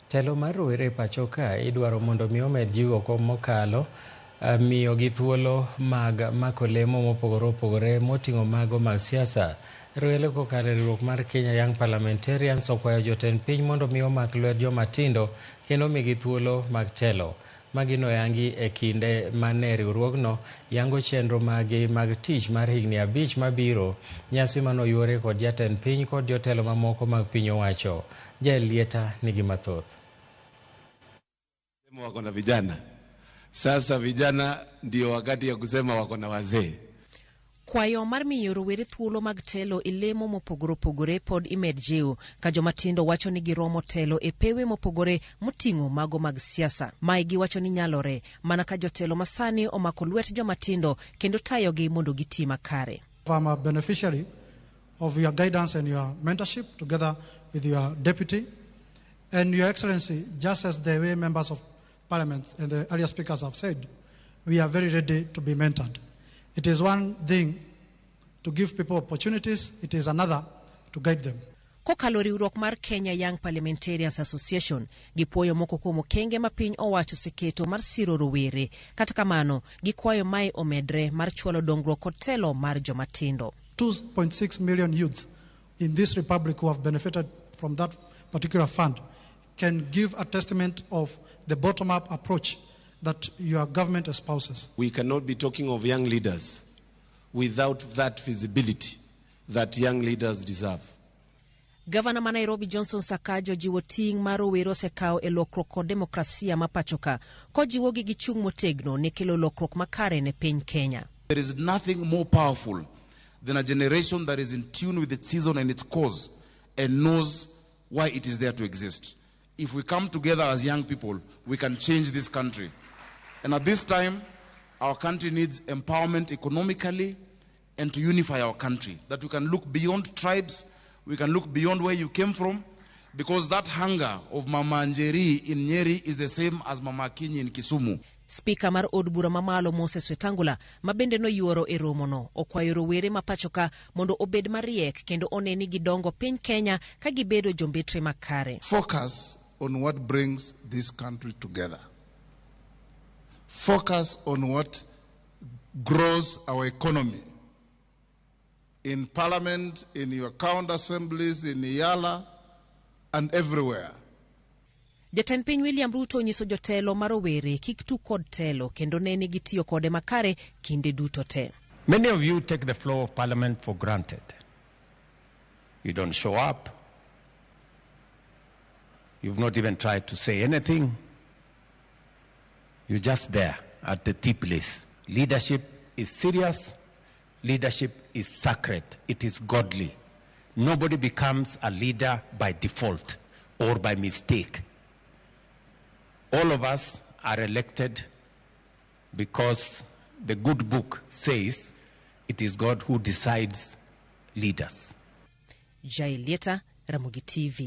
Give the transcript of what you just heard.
Telo mar rowere e pacho ka idwaro mondo mi omed jiwo mokalo miyogi thuolo mag mako lemo mopogore opogore moting'o mago mag siasa. Rowere kokalo e riwruok mar Kenya Young Parliamentarians okwayo jotend piny mondo mi omak lwet joma tindo kendo migi thuolo mag telo. Magi noyangi e kinde mane riwruogno yango chenro magi mag tich mar higni 5 mabiro. Nyasi manoyuore kod jatend piny kod jotelo mamoko mag piny owacho. Jael Lieta nigi mathoth. Wako na vijana sasa, vijana ndio wakati ya kusema wako na wazee. Kwayo mar miyo rowere thuolo mag telo e lemo mopogore opogore pod imed jiw ka joma tindo wacho ni giromo telo e pewe mopogore moting'o mago mag siasa. Mae giwacho ni nyalore mana ka jotelo masani omako lwet joma tindo kendo tayogi mondo giti makare. I'm a beneficiary of your guidance and your mentorship together with your deputy. And Your Excellency, just as the way members of parliament and the earlier speakers have said, we are very ready to be mentored. It is one thing to give people opportunities, it is another to guide them. Kokalo riwruok mar Kenya Young Parliamentarians Association, gipuoyo moko kuom okenge ma piny owacho oseketo mar siro rowere. Kata kamano, gikwayo mae omedre mar chwalo dongruok kod telo mar joma tindo. 2.6 million youths in this republic who have benefited from that particular fund can give a testament of the bottom-up approach that your government espouses. We cannot be talking of young leaders without that visibility that young leaders deserve. Gavana ma Nairobi Johnson Sakaja ojiwo ting' ma rowere osekawo e lokruok kod demokrasia ma pacho ka, kojiwogi gichung' motegno ne kelo lokruok makare ne piny Kenya. There is nothing more powerful than a generation that is in tune with its season and its cause and knows why it is there to exist. If we come together as young people, we can change this country. And at this time, our country needs empowerment economically and to unify our country. That we can look beyond tribes, we can look beyond where you came from, because that hunger of Mama Njeri in Nyeri is the same as Mama Akinyi in Kisumu. Spika mar od bura mamalo Moses Wetangula ma bende noyuoro e romono okwayo rowere ma pachoka mondo obed mariek kendo one ni gidongo piny Kenya ka gibedo jombetre makare. Focus on what brings this country together. Focus on what grows our economy. In parliament, in your county assemblies, in EALA, and everywhere. Jatend piny William Ruto onyiso jotelo ma rowere kik tug kod telo kendo ne ni gitiyo kode makare kinde duto te. Many of you take the floor of parliament for granted. You don't show up. You've not even tried to say anything. You're just there at the tea place. Leadership is serious. Leadership is sacred. It is godly. Nobody becomes a leader by default or by mistake. All of us are elected because the good book says it is God who decides leaders. Jael Lieta, Ramogi TV.